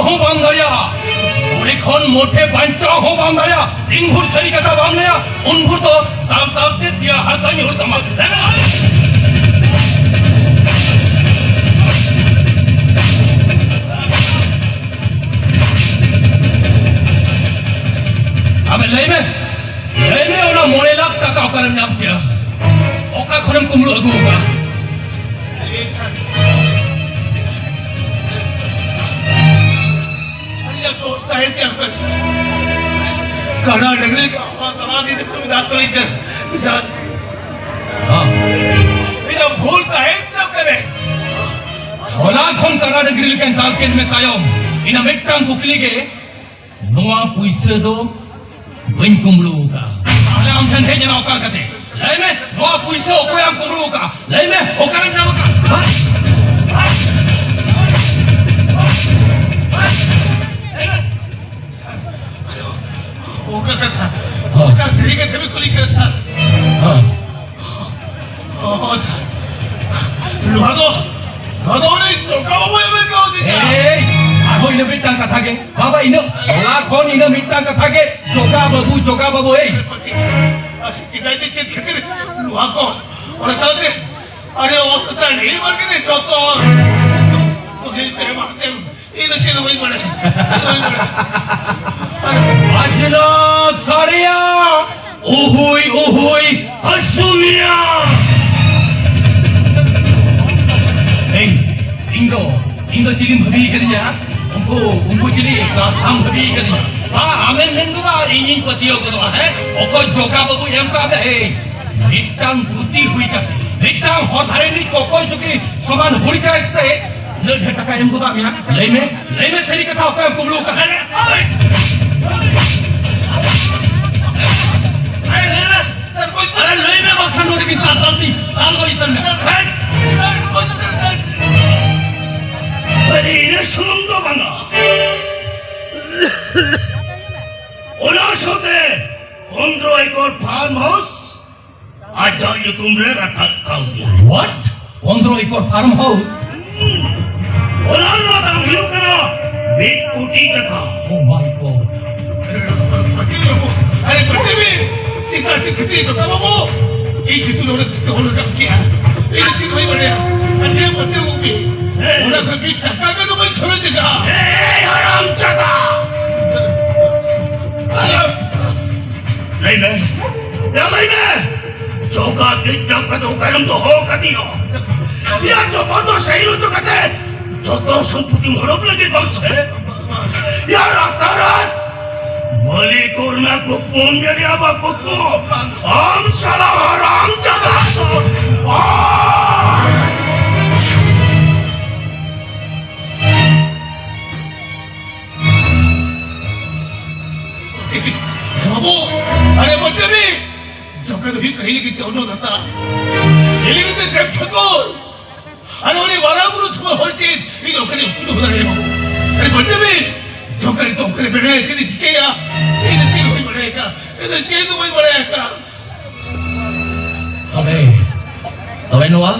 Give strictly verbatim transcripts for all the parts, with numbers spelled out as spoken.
ᱦᱚᱸ ᱵᱟᱢ ᱫᱟᱲᱮᱭᱟᱜᱼᱟ᱾ ᱚᱸᱰᱮ ᱠᱷᱚᱱ ᱢᱚᱴᱷᱮ ᱵᱟᱧᱪᱟᱣ ᱦᱚᱸ ᱵᱟᱢ ᱫᱟᱲᱮᱭᱟᱜᱼᱟ᱾ ᱛᱤᱱ ᱵᱷᱳᱨ ᱥᱟᱹᱨᱤ ᱠᱟᱛᱷᱟ ᱵᱟᱢ ᱞᱟᱹᱭᱟ, ᱩᱱ ᱵᱷᱳᱨ ᱫᱚ ᱛᱟᱞ ᱛᱟᱞ ᱛᱮ ᱫᱮᱭᱟ ᱦᱟᱨᱛᱟ ᱧᱩᱨ ᱛᱟᱢᱟ᱾ ᱟᱵᱮ ᱞᱟᱹᱭ ᱢᱮ, ᱞᱟᱹᱭ ᱢᱮ, ᱚᱱᱟ ᱢᱚᱬᱮ ᱞᱟᱠᱷ ᱴᱟᱠᱟ ᱚᱠᱟᱨᱮᱢ ᱧᱟᱢ ᱠᱮᱜᱼᱟ? ᱚᱠᱟ ᱠᱷᱚᱱᱮᱢ ᱠᱩᱢᱵᱽᱲᱩ ᱟᱹᱜᱩ ᱟᱠᱟᱫᱼᱟ? ᱟᱹᱞᱤᱧᱟᱜ ᱫᱳᱥ ᱛᱟᱦᱮᱸ ᱠᱟᱱᱟ, ᱥᱟᱨ᱾ ᱠᱟᱰᱟ ᱰᱟᱹᱝᱨᱤ ᱞᱮᱠᱟ ᱦᱚᱨ ᱛᱟᱞᱟ ᱤᱫᱤ ᱛᱮᱠᱚ ᱢᱮᱛᱟ ᱠᱚ ᱞᱤᱧ ᱠᱟᱱᱟ, ᱥᱟᱨ᱾ ᱦᱚᱸ᱾ ᱤᱧᱟᱹᱜ ᱵᱷᱩᱞ ᱛᱟᱦᱮᱸ ᱠᱟᱱᱟ ᱚᱠᱟᱨᱮ? ᱦᱚᱞᱟ ᱠᱷᱚᱱ ᱠᱟᱰᱟ ᱰᱟᱹᱝᱨᱤ ᱞᱮᱠᱟᱧ ᱫᱟᱞ ᱠᱮᱫ ᱢᱮ ᱛᱟᱭᱚᱢ, ᱤᱱᱟᱹ ᱢᱤᱫᱴᱟᱝ ᱠᱩᱠᱞᱤ ᱜᱮ, ᱱᱚᱣᱟ ᱯᱩᱭᱥᱟᱹ ᱫᱚ ᱵᱟᱹᱧ ᱠᱩᱢᱵᱽᱲᱩ ᱟᱠᱟᱫᱼᱟ᱾ ᱛᱟᱦᱞᱮ ᱟᱢ ᱴᱷᱮᱱ ᱦᱮᱡ ᱮᱱᱟ ᱚᱠᱟ ᱞᱮᱠᱟᱛᱮ? ᱞᱟᱹᱭ ᱢᱮ, ᱱᱚᱣᱟ ᱯᱩᱭᱥᱟᱹ ᱚᱠᱚᱭ ᱟᱢ ᱠᱩᱢᱵᱽᱲᱩ ᱟᱠᱟᱫᱼᱟ? ᱞᱟᱹᱭ ᱢᱮ, ᱚᱠᱟᱨᱮᱢ ᱧᱟᱢ ᱟᱠᱟᱫᱼᱟ? ᱦᱮᱸ? ᱞᱟᱹᱭ ᱢᱮ᱾ ᱚᱠᱟ ᱠᱟᱛᱷᱟ? ᱦᱮᱸ᱾ ᱚᱠᱟ ᱥᱟᱹᱨᱤ ᱠᱟᱛᱷᱟ ᱵᱤᱱ ᱠᱩᱞᱤ ᱠᱟᱱᱟ, ᱥᱟᱨ? ᱦᱮᱸ᱾ ᱚ, ᱥᱟᱨ᱾ ᱱᱚᱣᱟ ᱫᱚ, ᱱᱚᱣᱟ ᱫᱚ ᱩᱱᱤ ᱡᱚᱜᱟ ᱵᱟᱹᱵᱩᱭ ᱮᱢ ᱠᱟᱣᱫᱤᱧᱟ᱾ ᱮᱭ, ᱟᱨᱦᱚᱸ ᱤᱱᱟᱹ ᱢᱤᱫᱴᱟᱝ ᱠᱟᱛᱷᱟ ᱜᱮ᱾ ᱵᱟᱵᱟ, ᱤᱱᱟᱹ ᱦᱚᱞᱟ ᱠᱷᱚᱱ ᱤᱱᱟᱹ ᱢᱤᱫᱴᱟᱝ ᱠᱟᱛᱷᱟ ᱜᱮ, ᱡᱚᱜᱟ ᱵᱟᱹᱵᱩ, ᱡᱚᱜᱟ ᱵᱟᱹᱵᱩ, ᱮᱭ᱾ ᱟᱨ ᱪᱮᱫᱟᱜ ᱡᱮ ᱪᱮᱫ ᱠᱷᱟᱹᱛᱤᱨ ᱱᱚᱣᱟ ᱠᱚ, ᱚᱱᱟ ᱥᱟᱶᱛᱮ, ᱟᱨᱮ, ᱚᱛ ᱥᱟᱹᱲᱤ ᱵᱟᱲᱜᱮ ᱨᱮ ᱡᱚᱛᱚ ᱩᱱᱤ ᱛᱮ ᱮᱢᱟᱫᱮᱢ᱾ ᱤᱧ ᱫᱚ ᱪᱮᱫ ᱦᱚᱸ ᱵᱟᱹᱧ ᱵᱟᱲᱟᱭᱟ, ᱪᱮᱫ ᱦᱚᱸ ᱵᱟᱹᱧ ᱵᱟᱲᱟᱭᱟ᱾ ᱟᱡᱽᱞᱟ ᱥᱟᱲᱮᱭᱟ, ᱩᱦᱩᱭ, ᱩᱦᱩᱭ, ᱦᱟᱹᱥᱩᱢᱤᱭᱟ᱾ ᱮᱭ, ᱤᱧ ᱫᱚ, ᱤᱧ ᱫᱚ ᱪᱤᱞᱤᱢ ᱵᱷᱟᱹᱵᱤ ᱠᱟᱫᱤᱧᱟ? ᱩᱱᱠᱩ, ᱩᱱᱠᱩ ᱪᱤᱞᱤ ᱠᱟᱛᱷᱟᱢ ᱵᱷᱟᱹᱵᱤ ᱠᱟᱫᱤᱧᱟ? ᱵᱟ, ᱟᱢᱮᱢ ᱢᱮᱱ ᱜᱚᱫᱟ ᱟᱨ ᱤᱧᱤᱧ ᱯᱟᱹᱛᱭᱟᱹᱣ ᱜᱚᱫᱚᱜᱼᱟ, ᱦᱮᱸ? ᱚᱠᱚᱭ ᱡᱚᱜᱟ ᱵᱟᱹᱵᱩᱭ ᱮᱢ ᱠᱟᱜ ᱢᱮ? ᱮᱭ, ᱢᱤᱫᱴᱟᱝ ᱵᱩᱫᱷᱤ ᱦᱩᱭ ᱠᱟᱛᱮ, ᱢᱤᱫᱴᱟᱝ ᱦᱚᱨ ᱫᱷᱟᱨᱮ ᱨᱤᱱᱤᱡ ᱠᱚᱠᱚᱭ ᱪᱩᱠᱤ ᱥᱚᱢᱟᱱ ᱦᱩᱲ ᱠᱟᱭ ᱠᱟᱛᱮ, ᱩᱱᱟᱹᱜ ᱰᱷᱮᱨ ᱴᱟᱠᱟ ᱮᱢ ᱜᱚᱫᱟᱜ ᱢᱮᱭᱟ? ᱞᱟᱹᱭ ᱢᱮ, ᱞᱟᱹᱭ ᱢᱮ ᱥᱟᱹᱨᱤ ᱠᱟᱛᱷᱟ, ᱚᱠᱚᱭᱮᱢ ᱠᱩᱢᱵᱽᱲᱩ ᱟᱠᱟᱫ? ᱞᱟᱹᱭ ᱢᱮ᱾ ᱟᱨᱮ, ᱞᱟᱹᱭ ᱢᱮ᱾ ᱟᱨᱮ, ᱞᱟᱹᱭ ᱢᱮ, ᱵᱟᱝᱠᱷᱟᱱ ᱱᱚᱰᱮ ᱜᱮ ᱫᱟᱞ ᱫᱟᱞ ᱛᱤᱧ ᱫᱟᱞ ᱜᱚᱡ ᱩᱛᱟᱹᱨ ᱢᱮ᱾ ᱦᱮᱸ? ᱟᱨᱮ, ᱤᱱᱟᱹ ᱥᱩᱢᱩᱝ ᱫᱚ ᱵᱟᱝᱟ, ᱚᱱᱟ ᱥᱟᱶᱛᱮ ᱯᱚᱱᱫᱽᱨᱚ ᱮᱠᱚᱨ ᱯᱷᱟᱨᱢ ᱦᱟᱣᱩᱥ ᱟᱡᱟᱜ ᱧᱩᱛᱩᱢ ᱨᱮ ᱨᱟᱠᱟᱵ ᱠᱟᱣᱫᱤᱭᱟ᱾ What? ᱯᱚᱱᱫᱽᱨᱚ ᱮᱠᱚᱨ ᱯᱷᱟᱨᱢ ᱦᱟᱣᱩᱥ? ᱚᱱᱟ ᱨᱮᱱᱟᱜ ᱫᱟᱢ ᱦᱩᱭᱩᱜ ᱠᱟᱱᱟ ᱢᱤᱫ ᱠᱳᱴᱤ ᱴᱟᱠᱟ᱾ Oh my God. ᱟᱨᱮ ᱵᱟᱹᱴᱤ ᱵᱤ, ᱥᱤᱫᱟ ᱪᱮᱫ ᱠᱷᱟᱹᱛᱤᱨ ᱡᱚᱴᱟ ᱵᱟᱹᱵᱩ? ᱤᱧ ᱡᱤᱛᱩ ᱱᱚᱰᱮ ᱪᱤᱠᱟᱹ ᱦᱚᱲ ᱞᱮᱠᱟᱢ ᱠᱮᱜᱼᱟ? ᱤᱧ ᱫᱚ ᱪᱮᱫ ᱦᱚᱸ ᱵᱟᱹᱧ ᱵᱟᱲᱟᱭᱟ᱾ ᱟᱨ ᱱᱤᱭᱟᱹ ᱵᱟᱹᱴᱤ ᱵᱤ, ᱚᱱᱟ ᱠᱷᱚᱱ ᱢᱤᱫ ᱴᱟᱠᱟ ᱜᱮ ᱫᱚ ᱵᱟᱹᱧ ᱠᱷᱚᱨᱚᱪ ᱟᱠᱟᱫᱼᱟ᱾ ᱮᱭ ᱦᱟᱨᱟᱢ ᱪᱟᱫᱟ! ᱞᱟᱹᱭ ᱢᱮ, ᱭᱟ ᱞᱟᱹᱭ ᱢᱮ, ᱡᱚᱜᱟ ᱠᱤᱰᱱᱟᱯ ᱠᱟᱛᱮ ᱚᱠᱟᱨᱮᱢ ᱫᱚᱦᱚ ᱠᱟᱫᱮᱭᱟ? ᱭᱟ ᱡᱚᱵᱚᱨᱫᱚᱥ ᱥᱟᱹᱦᱤ ᱦᱚᱪᱚ ᱠᱟᱛᱮ ᱡᱚᱛᱚ ᱥᱚᱢᱯᱚᱛᱤᱢ ᱦᱚᱲᱚᱯ ᱞᱟᱹᱜᱤᱫ ᱵᱟᱝ ᱥᱮ? ᱭᱟ ᱨᱟᱛᱟᱨᱟᱛ ᱢᱟᱹᱞᱤᱠ ᱠᱚᱨᱱᱟ ᱠᱩᱠᱢᱩᱢ ᱧᱮᱞᱮᱭᱟ ᱵᱟ ᱠᱩᱠᱢᱩ? ᱟᱢ ᱥᱟᱞᱟ ᱦᱟᱨᱟᱢ ᱡᱟᱫᱟ ᱫᱚ᱾ ᱟᱭ! ᱵᱟᱹᱵᱩ, ᱟᱨᱮ ᱵᱟᱹᱵᱩ, ᱡᱚᱜᱟ ᱫᱚ ᱦᱩᱭᱩᱜ ᱠᱟᱱᱟ ᱤᱧ ᱞᱟᱹᱜᱤᱫ ᱛᱮ ᱚᱱᱱᱚᱫᱟᱛᱟ, ᱤᱧ ᱞᱟᱹᱜᱤᱫ ᱛᱮ ᱫᱮᱵ ᱴᱷᱟᱹᱠᱩᱨ᱾ ᱟᱨ ᱩᱱᱤ ᱢᱟᱨᱟᱝ ᱵᱩᱨᱩ ᱥᱚᱢᱚᱭ ᱦᱚᱲ ᱪᱮᱫ ᱤᱧ ᱚᱠᱟᱨᱮ ᱩᱠᱩ ᱫᱚᱦᱚ ᱫᱟᱲᱮᱭᱟᱜᱼᱟ ᱵᱟᱹᱵᱩ? ᱟᱨᱮ ᱵᱟᱹᱵᱩ, ᱡᱚᱜᱟ ᱫᱚ ᱚᱠᱟᱨᱮ ᱢᱮᱱᱟᱭᱟ, ᱪᱮᱫ ᱤᱧ ᱪᱤᱠᱟᱹᱭᱟ? ᱤᱧ ᱫᱚ ᱪᱮᱫ ᱦᱚᱸ ᱵᱟᱹᱧ ᱵᱟᱲᱟᱭ ᱟᱠᱟᱫ, ᱤᱧ ᱫᱚ ᱪᱮᱫ ᱦᱚᱸ ᱵᱟᱹᱧ ᱵᱟᱲᱟᱭ ᱟᱠᱟᱫ᱾ ᱛᱚᱵᱮ, ᱛᱚᱵᱮ ᱱᱚᱣᱟ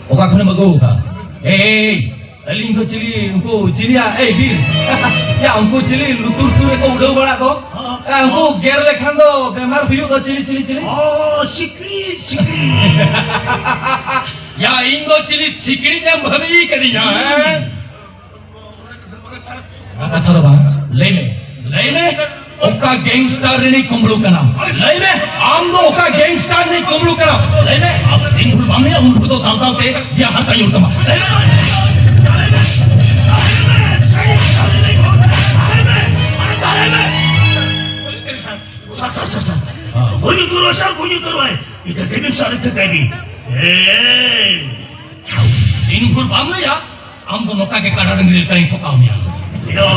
ᱚᱠᱟ ᱠᱷᱚᱱᱮᱢ ᱟᱹᱜᱩ ᱟᱠᱟᱫ? ᱮᱭ, ᱮᱭ, ᱮᱭ, ᱟᱹᱞᱤᱧ ᱫᱚ ᱪᱤᱞᱤ, ᱩᱱᱠᱩ ᱪᱤᱞᱤᱭᱟ? ᱮᱭ ᱵᱤᱨ, ᱭᱟ, ᱩᱱᱠᱩ ᱪᱤᱞᱤ ᱞᱩᱛᱩᱨ ᱥᱩᱨ ᱨᱮᱠᱚ ᱩᱰᱟᱹᱣ ᱵᱟᱲᱟᱜ ᱫᱚ? ᱦᱚᱸ, ᱮ, ᱩᱱᱠᱩ ᱦᱚᱸ᱾ ᱜᱮᱨ ᱞᱮᱠᱷᱟᱱ ᱫᱚ ᱵᱮᱢᱟᱨ ᱦᱩᱭᱩᱜ ᱫᱚ, ᱪᱤᱞᱤ, ᱪᱤᱞᱤ, ᱪᱤᱞᱤ? ᱚ, ᱥᱤᱠᱲᱤᱡ, ᱥᱤᱠᱲᱤᱡ᱾ ᱭᱟ, ᱤᱧ ᱫᱚ ᱪᱤᱞᱤ ᱥᱤᱠᱲᱤᱡ ᱮᱢ ᱵᱷᱟᱹᱵᱤ ᱠᱟᱫᱤᱧᱟ, ᱦᱮᱸ? ᱚᱱᱟ ᱠᱟᱛᱷᱟ ᱫᱚ ᱵᱟᱝ᱾ ᱞᱟᱹᱭ ᱢᱮ, ᱞᱟᱹᱭ ᱢᱮ, ᱚᱠᱟ ᱜᱮᱝᱥᱴᱟᱨ ᱨᱤᱱᱤᱡ ᱠᱩᱢᱵᱽᱲᱩ ᱠᱟᱱᱟᱢ? ᱞᱟᱹᱭ ᱢᱮ, ᱟᱢ ᱫᱚ ᱚᱠᱟ ᱜᱮᱝᱥᱴᱟᱨ ᱨᱤᱱᱤᱡ ᱠᱩᱢᱵᱽᱲᱩ ᱠᱟᱱᱟᱢ? ᱞᱟᱹᱭ ᱢᱮ, ᱟᱢ ᱫᱚ ᱛᱤᱱ ᱵᱷᱳᱨ ᱵᱟᱢ ᱞᱟᱹᱭᱟ, ᱩᱱ ᱵᱷᱳᱨ ᱫᱚ ᱫᱟᱞ ᱫᱟᱞ ᱛᱮ ᱫᱮᱭᱟ ᱦᱟᱨᱛᱟ ᱧᱩᱨ ᱛᱟᱢᱟ᱾ ᱞᱟᱹᱭ ᱢᱮ, ᱞᱟᱹᱭ ᱢᱮ, ᱞᱟᱹᱭ ᱢᱮ, ᱥᱟᱹᱨᱤ ᱠᱟᱛᱷᱟ ᱞᱟᱹᱭ ᱢᱮ, ᱞᱟᱹᱭ ᱢᱮ, ᱟᱨᱮ ᱞᱟᱹᱭ ᱢᱮ᱾ ᱥᱟᱨ, ᱥᱟᱨ, ᱥᱟᱨ, ᱥᱟᱨ᱾ ᱦᱮᱸ᱾ ᱵᱟᱹᱧ ᱩᱛᱟᱹᱨᱚᱜᱼᱟ, ᱥᱟᱨ, ᱵᱟᱹᱧ ᱩᱛᱟᱹᱨᱚᱜᱼᱟ᱾ ᱤᱠᱟᱹ ᱠᱟᱹᱭ ᱵᱤᱱ, ᱥᱟᱨ, ᱤᱠᱟᱹ ᱠᱟᱹᱭ ᱵᱤᱱ᱾ ᱮᱭ! ᱛᱤᱱ ᱵᱷᱳᱨ ᱵᱟᱢ ᱞᱟᱹᱭᱟ, ᱟᱢ ᱫᱚ ᱱᱚᱝᱠᱟ ᱜᱮ ᱠᱟᱰᱟ ᱰᱟᱹᱝᱨᱤ ᱞᱮᱠᱟᱧ ᱴᱷᱚᱠᱟᱣ ᱢᱮᱭᱟ᱾ ᱭᱟ,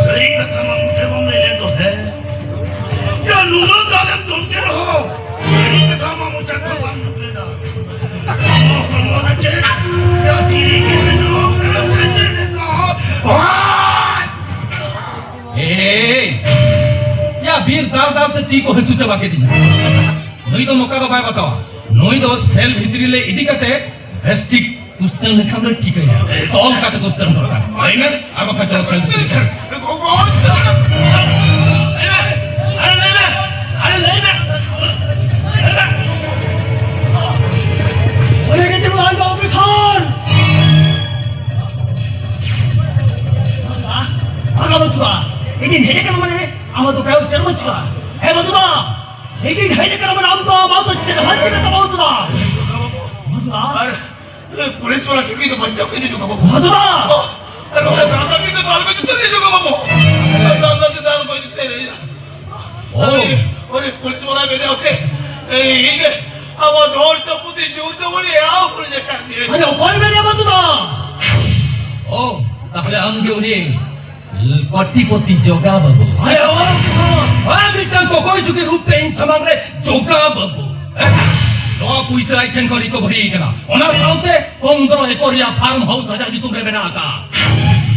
ᱥᱟᱹᱨᱤ ᱠᱟᱛᱷᱟ ᱢᱟ ᱢᱚᱴᱷᱮ ᱵᱟᱢ ᱞᱟᱹᱭ ᱞᱮᱫ ᱫᱚ, ᱦᱮᱸ? ᱭᱟ, ᱱᱩᱱᱟᱹᱜ ᱫᱟᱞᱮᱢ ᱡᱚᱢ ᱠᱮᱫ ᱨᱮᱦᱚᱸ, ᱥᱟᱹᱨᱤ ᱠᱟᱛᱷᱟ ᱢᱟ ᱢᱚᱪᱟ ᱠᱷᱚᱱ ᱵᱟᱢ ᱩᱰᱩᱠ ᱞᱮᱫᱟ᱾ ᱟᱢᱟᱜ ᱦᱚᱲᱢᱚ ᱨᱮ ᱪᱮᱫ ᱭᱟ ᱫᱷᱤᱨᱤ ᱜᱮ ᱢᱮᱱᱟᱜᱼᱟ, ᱚᱠᱟᱨᱮ ᱥᱮ ᱪᱮᱫ ᱞᱮᱠᱟ? ᱮᱭ! ᱭᱟ, ᱵᱤᱨ ᱫᱟᱞ ᱫᱟᱞ ᱛᱮ ᱛᱤ ᱠᱚ ᱦᱟᱹᱥᱩ ᱪᱟᱵᱟ ᱠᱮᱫᱤᱧᱟ᱾ ᱱᱩᱭ ᱫᱚ ᱱᱚᱝᱠᱟ ᱫᱚ ᱵᱟᱭ ᱵᱟᱛᱟᱣᱟ᱾ ᱱᱩᱭ ᱫᱚ ᱥᱮᱞ ᱵᱷᱤᱛᱨᱤ ᱞᱮ ᱤᱫᱤ ᱠᱟᱛᱮ ᱵᱮᱥ ᱴᱷᱤᱠ ᱠᱩᱥᱛᱟᱹᱝ ᱞᱮᱠᱷᱟᱱ ᱫᱚ ᱴᱷᱤᱠᱟᱹᱭᱟ᱾ ᱛᱚᱞ ᱠᱟᱛᱮ ᱠᱩᱥᱛᱟᱹᱝ ᱫᱚᱨᱠᱟᱨ᱾ ᱞᱟᱹᱭ ᱢᱮ, ᱟᱨ ᱵᱟᱠᱷᱟᱱ ᱪᱚᱞᱚ ᱥᱮᱱ ᱠᱟᱛᱮ ᱵᱤᱪᱟᱹᱨ᱾ ᱟᱨᱮ ᱞᱟᱹᱭ ᱢᱮ, ᱟᱨᱮ ᱞᱟᱹᱭ ᱢᱮ, ᱞᱟᱹᱭ ᱢᱮ᱾ ᱚᱸᱰᱮ ᱜᱮ ᱛᱤᱸᱜᱩ ᱛᱟᱦᱮᱱ ᱢᱮ, ᱚᱯᱷᱤᱥᱟᱨ᱾ ᱟᱜᱟ ᱵᱟᱹᱛᱩᱫᱟ, ᱤᱧᱤᱧ ᱦᱮᱡ ᱟᱠᱟᱱᱟ ᱢᱟᱱᱮ, ᱟᱢᱟᱜ ᱫᱚ ᱠᱟᱭᱚ ᱪᱮᱫ ᱵᱟᱹᱱᱩᱜᱼᱟ? ᱦᱮᱸ ᱵᱟᱹᱛᱩᱫᱟ, ᱤᱧᱤᱧ ᱦᱮᱡ ᱟᱠᱟᱱᱟ ᱢᱟᱱᱮ, ᱟᱢ ᱫᱚ, ᱟᱢᱟᱜ ᱫᱚ ᱪᱮᱫ ᱦᱚᱸ ᱪᱤᱠᱟᱹ ᱛᱟᱢᱟ ᱵᱟᱹᱛᱩᱫᱟ? ᱵᱟᱹᱛᱩᱫᱟ᱾ ᱟᱨ ᱯᱩᱞᱤᱥ ᱵᱟᱞᱟ ᱥᱤᱠᱲᱤ ᱫᱚ ᱵᱟᱧᱪᱟᱣ ᱠᱚ ᱤᱫᱤ ᱦᱚᱪᱚ ᱠᱟᱵᱚ᱾ ᱵᱟᱹᱛᱩᱫᱟ! ᱟᱨ ᱱᱚᱰᱮ ᱫᱟᱞ ᱫᱟᱞ ᱛᱮ ᱫᱟᱞ ᱠᱚ ᱡᱩᱛᱟᱹ ᱤᱫᱤ ᱦᱚᱪᱚ ᱠᱟᱵᱚ᱾ ᱫᱟᱞ ᱫᱟᱞ ᱛᱮ ᱫᱟᱞ ᱠᱚ ᱡᱩᱛᱟᱹ ᱤᱫᱤ᱾ ᱚ᱾ ᱟᱨᱮ, ᱟᱨᱮ, ᱯᱩᱞᱤᱥ ᱵᱟᱞᱟ ᱢᱮᱱᱮᱫ ᱚᱛᱮ, ᱮᱭ, ᱤᱧ ᱟᱵᱚ ᱫᱷᱚᱱ ᱥᱚᱢᱯᱚᱛᱤ ᱡᱳᱨ ᱡᱚᱵᱚᱨᱤ ᱮᱲᱟᱣ ᱠᱚ ᱡᱟᱠᱟᱱ ᱫᱤᱭᱮ᱾ ᱟᱨᱮ, ᱚᱠᱚᱭ ᱢᱮᱱᱮᱫ ᱵᱟᱹᱛᱩᱫᱟ? ᱚ, ᱛᱟᱦᱞᱮ ᱟᱢ ᱜᱮ ᱩᱱᱤ ᱠᱚᱴᱤᱯᱚᱛᱤ ᱡᱚᱜᱟ ᱵᱟᱹᱵᱩ᱾ ᱟᱨᱮ, ᱚ, ᱠᱤᱥᱳᱨ᱾ ᱦᱮᱸ, ᱢᱤᱫᱴᱟᱝ ᱠᱚᱠᱚᱭ ᱡᱩᱜᱤ ᱨᱩᱯ ᱛᱮ ᱤᱧ ᱥᱟᱢᱟᱝ ᱨᱮ ᱡᱚᱜᱟ ᱵᱟᱹᱵᱩ᱾ ᱦᱮᱸ? ᱱᱚᱣᱟ ᱯᱩᱭᱥᱟᱹ ᱟᱡ ᱴᱷᱮᱱ ᱠᱷᱚᱱ ᱨᱤᱠᱚᱵᱷᱟᱨᱤ ᱟᱠᱟᱱᱟ᱾ ᱚᱱᱟ ᱥᱟᱶᱛᱮ ᱯᱚᱱᱫᱽᱨᱚ ᱮᱠᱚᱨ ᱨᱮᱭᱟᱜ ᱯᱷᱟᱨᱢ ᱦᱟᱣᱩᱥ ᱟᱡᱟᱜ ᱧᱩᱛᱩᱢ ᱨᱮ ᱢᱮᱱᱟᱜ ᱟᱠᱟᱫᱼᱟ᱾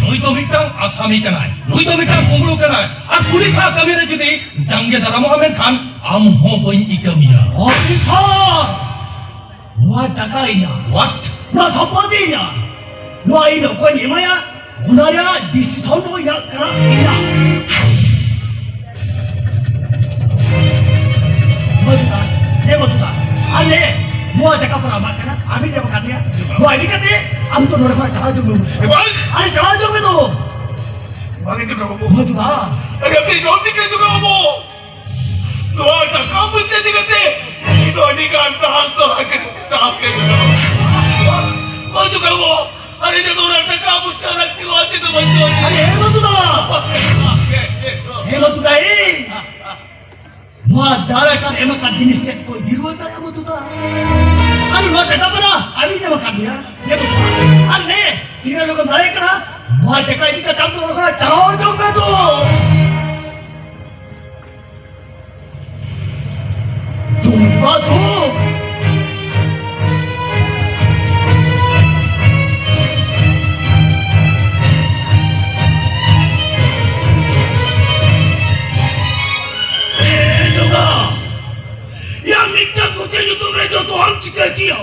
ᱱᱩᱭ ᱫᱚ ᱢᱤᱫᱴᱟᱝ ᱟᱥᱟᱢᱤ ᱠᱟᱱᱟᱭ, ᱱᱩᱭ ᱫᱚ ᱢᱤᱫᱴᱟᱝ ᱠᱩᱢᱵᱽᱲᱩ ᱠᱟᱱᱟᱭ, ᱟᱨ ᱯᱩᱞᱤᱥᱟᱜ ᱠᱟᱹᱢᱤ ᱨᱮ ᱡᱩᱫᱤ ᱡᱟᱸᱜᱮ ᱫᱟᱨᱟᱢᱚᱜᱼᱟ, ᱢᱮᱱᱠᱷᱟᱱ ᱟᱢ ᱦᱚᱸ ᱵᱟᱹᱧ ᱤᱠᱟᱹ ᱢᱮᱭᱟ᱾ ᱚᱯᱷᱤᱥᱟᱨ! ᱱᱚᱣᱟ ᱴᱟᱠᱟ ᱤᱧᱟᱹᱜ᱾ What? ᱱᱚᱣᱟ ᱥᱚᱢᱯᱚᱛᱤ ᱤᱧᱟᱹᱜ᱾ ᱱᱚᱣᱟ ᱤᱧ ᱫᱚ ᱚᱠᱚᱭᱤᱧ ᱮᱢᱟᱭᱟ? ᱚᱱᱟ ᱨᱮᱭᱟᱜ ᱰᱤᱥᱤᱥᱚᱱ ᱫᱚ ᱤᱧᱟᱹᱜ ᱠᱟᱱᱟ, ᱤᱧᱟᱹᱜ᱾ ᱢᱟᱹᱫᱩᱫᱟ, ᱮ ᱢᱟᱹᱫᱩᱫᱟ, ᱟᱞᱮ ᱱᱚᱣᱟ ᱴᱟᱠᱟ ᱯᱚᱨ ᱟᱢᱟᱜ ᱠᱟᱱᱟ, ᱟᱢᱤᱧ ᱮᱢ ᱟᱠᱟᱫ ᱢᱮᱭᱟ᱾ ᱱᱚᱣᱟ ᱤᱫᱤ ᱠᱟᱛᱮ ᱟᱢ ᱫᱚ ᱱᱚᱰᱮ ᱠᱷᱚᱱᱟᱜ ᱪᱟᱞᱟᱣ ᱦᱤᱡᱩᱜ ᱢᱮ᱾ ᱮ ᱵᱟᱝ! ᱟᱨᱮ ᱪᱟᱞᱟᱣ ᱦᱤᱡᱩᱜ ᱢᱮ ᱛᱚ᱾ ᱵᱟᱝ ᱦᱤᱡᱩᱜ ᱠᱟᱱᱟ ᱵᱟᱹᱵᱩ᱾ ᱢᱟᱹᱫᱩᱫᱟ᱾ ᱟᱨᱮ ᱟᱯᱮ ᱡᱚᱞᱫᱤ ᱯᱮ ᱦᱤᱡᱩᱜ ᱠᱟᱱᱟ ᱵᱟᱹᱵᱩ᱾ ᱱᱚᱣᱟ ᱴᱟᱠᱟ ᱯᱚᱭᱥᱟ ᱤᱫᱤ ᱠᱟᱛᱮ ᱤᱧ ᱫᱚ ᱟᱹᱰᱤ ᱜᱟᱱ ᱫᱟᱞ ᱛᱚᱞ ᱠᱟᱛᱮ ᱥᱟᱦᱟᱣ ᱠᱮᱫ ᱢᱮᱭᱟ᱾ ᱵᱟᱹᱪᱩᱜ ᱠᱟᱜ ᱵᱚ᱾ ᱟᱨ ᱤᱧᱟᱹᱜ ᱫᱚ ᱚᱱᱟ ᱴᱟᱠᱟ ᱯᱚᱭᱥᱟ ᱞᱟᱹᱠᱛᱤ ᱱᱚᱣᱟ ᱪᱮᱫ ᱦᱚᱸ ᱵᱟᱹᱪᱩᱜ ᱟᱹᱱᱤᱡ᱾ ᱟᱨᱮ ᱦᱮᱸ ᱢᱟᱹᱫᱩᱫᱟ᱾ ᱦᱮᱸ ᱢᱟᱹᱫᱩᱫᱟ, ᱮᱭ᱾ ᱱᱚᱣᱟ ᱫᱟᱨᱮ ᱠᱟᱱ ᱮᱢ ᱟᱠᱟᱫ ᱡᱤᱱᱤᱥ ᱪᱮᱫ ᱠᱚ ᱤᱫᱤ ᱨᱩᱣᱟᱹᱲ ᱫᱟᱲᱮᱭᱟᱜᱼᱟ ᱢᱟᱹᱫᱩᱫᱟ? ᱟᱨ ᱱᱚᱣᱟ ᱴᱟᱠᱟ ᱯᱮᱲᱟ ᱟᱹᱰᱤ ᱧᱟᱢ ᱟᱠᱟᱫ ᱢᱮᱭᱟ᱾ ᱦᱮᱸ ᱢᱟᱹᱫᱩᱫᱟ᱾ ᱟᱨ ᱱᱮ ᱛᱤᱱᱟᱹᱜ ᱞᱚᱜᱚᱱ ᱫᱟᱲᱮᱭᱟᱜ ᱠᱟᱱᱟ ᱱᱚᱣᱟ ᱴᱟᱠᱟ ᱤᱫᱤ ᱠᱟᱛᱮ ᱟᱢ ᱫᱚ ᱱᱚᱰᱮ ᱠᱷᱚᱱᱟᱜ ᱪᱟᱞᱟᱣ ᱦᱚᱪᱚᱜ ᱢᱮ ᱛᱚ᱾ ᱫᱩᱢ ᱫᱩᱢᱟ ᱫᱩᱢ᱾ ᱮ ᱡᱚᱜᱟ, ᱭᱟ ᱢᱤᱫᱴᱟᱝ ᱜᱩᱛᱤ ᱧᱩᱛᱩᱢ ᱨᱮ ᱡᱚᱛᱚᱣᱟᱜ ᱮᱢ ᱪᱤᱠᱟᱹ ᱠᱮᱭᱟ᱾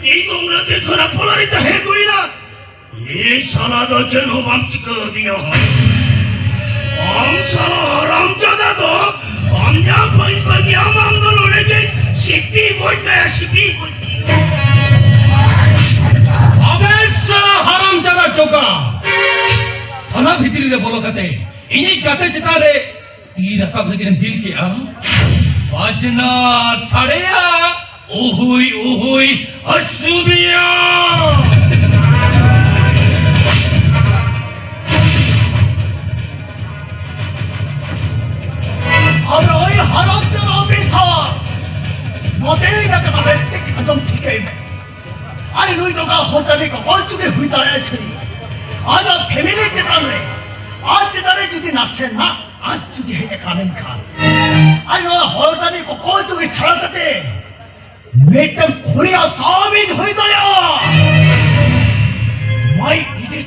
ᱤᱧ ᱫᱚ ᱚᱱᱟ ᱫᱤᱱ ᱠᱷᱚᱱ ᱯᱚᱞᱟᱨᱤ ᱛᱟᱦᱮᱸ ᱦᱩᱭᱱᱟ᱾ ᱤᱧ ᱥᱟᱞᱟ ᱫᱚ ᱪᱮᱫ ᱦᱚᱸ ᱵᱟᱢ ᱪᱤᱠᱟᱹ ᱟᱹᱫᱤᱧᱟ᱾ ᱟᱢ ᱥᱟᱞᱟ ᱦᱟᱨᱟᱢ ᱡᱟᱫᱟ ᱫᱚ ᱟᱢ ᱡᱟ ᱵᱟᱹᱧ ᱵᱟᱹᱜᱤᱭᱟᱢ, ᱟᱢ ᱫᱚ ᱱᱚᱰᱮ ᱜᱮ ᱥᱤᱯᱤ ᱜᱚᱡ ᱢᱮ, ᱥᱤᱯᱤ ᱜᱚᱡ ᱢᱮ᱾ ᱟᱵᱮ ᱥᱟᱞᱟ ᱦᱟᱨᱟᱢ ᱡᱟᱫᱟ ᱪᱚᱠᱟ, ᱛᱷᱟᱱᱟ ᱵᱷᱤᱛᱨᱤ ᱨᱮ ᱵᱚᱞᱚ ᱠᱟᱛᱮ ᱤᱧᱤᱡ ᱜᱟᱛᱮ ᱪᱮᱛᱟᱱ ᱨᱮ ᱛᱤ ᱨᱟᱠᱟᱵ ᱞᱟᱹᱜᱤᱫ ᱮᱢ ᱫᱤᱞ ᱠᱮᱜᱼᱟ? ᱵᱟᱡᱽᱱᱟ ᱥᱟᱰᱮᱭᱟ, ᱩᱦᱩᱭ ᱩᱦᱩᱭ ᱦᱟᱹᱥᱩᱵᱤᱭᱟ᱾ ᱟᱨ ᱳᱭ ᱦᱟᱨᱟᱢ ᱡᱟᱫᱟ ᱚᱯᱷᱤᱥᱟᱨ, ᱱᱚᱛᱮ ᱦᱮᱡ ᱟᱠᱟᱱᱟ, ᱵᱮᱥ ᱴᱷᱤᱠ ᱟᱸᱡᱚᱢ ᱴᱷᱤᱠᱟᱹᱭ ᱢᱮ᱾ ᱟᱨ ᱱᱩᱭ ᱫᱚ ᱦᱚᱲ ᱫᱟᱲᱮ ᱠᱚ ᱚᱠᱚᱭ ᱪᱚ ᱜᱮ ᱦᱩᱭ ᱫᱟᱲᱮᱭᱟᱜᱼᱟ ᱥᱟᱹᱨᱤ᱾ ᱟᱡᱟᱜ ᱯᱷᱮᱢᱤᱞᱤ ᱪᱮᱛᱟᱱ ᱨᱮ ᱟᱡ ᱪᱮᱛᱟᱱ ᱨᱮ ᱡᱩᱫᱤ ᱱᱟᱥᱮᱱᱟᱜ ᱟᱡ ᱡᱩᱫᱤ ᱦᱮᱡ ᱟᱠᱟᱱ ᱢᱮᱱᱠᱷᱟᱱ, ᱟᱨ ᱱᱚᱣᱟ ᱦᱚᱲ ᱫᱟᱲᱮ ᱠᱚ ᱚᱠᱚᱭ ᱪᱚ ᱜᱮ ᱪᱷᱟᱲᱟ ᱠᱟᱛᱮ ᱢᱤᱫᱴᱟᱝ ᱠᱩᱲᱤᱭᱟᱜ ᱥᱟᱢᱤᱞ ᱦᱩᱭ ᱫᱟᱲᱮᱭᱟᱜᱼᱟ᱾ My idiot.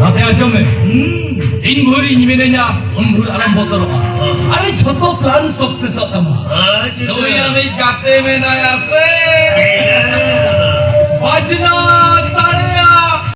ᱜᱟᱛᱮ, ᱟᱸᱡᱚᱢ ᱢᱮ᱾ ᱦᱩᱸ᱾ ᱛᱤᱱ ᱵᱷᱳᱨ ᱤᱧ ᱢᱤᱱᱟᱹᱧᱟ, ᱩᱱ ᱵᱷᱳᱨ ᱟᱞᱚᱢ ᱵᱚᱛᱚᱨᱚᱜᱼᱟ᱾ ᱟᱨᱮ, ᱡᱷᱚᱛᱚ ᱯᱞᱟᱱ ᱥᱟᱠᱥᱮᱥᱚᱜ ᱛᱟᱢᱟ᱾ ᱟᱪᱪᱷᱟ᱾ ᱱᱩᱭ ᱟᱢᱤᱡ ᱜᱟᱛᱮ ᱢᱮᱱᱟᱭᱟ ᱥᱮ? ᱦᱮᱸ᱾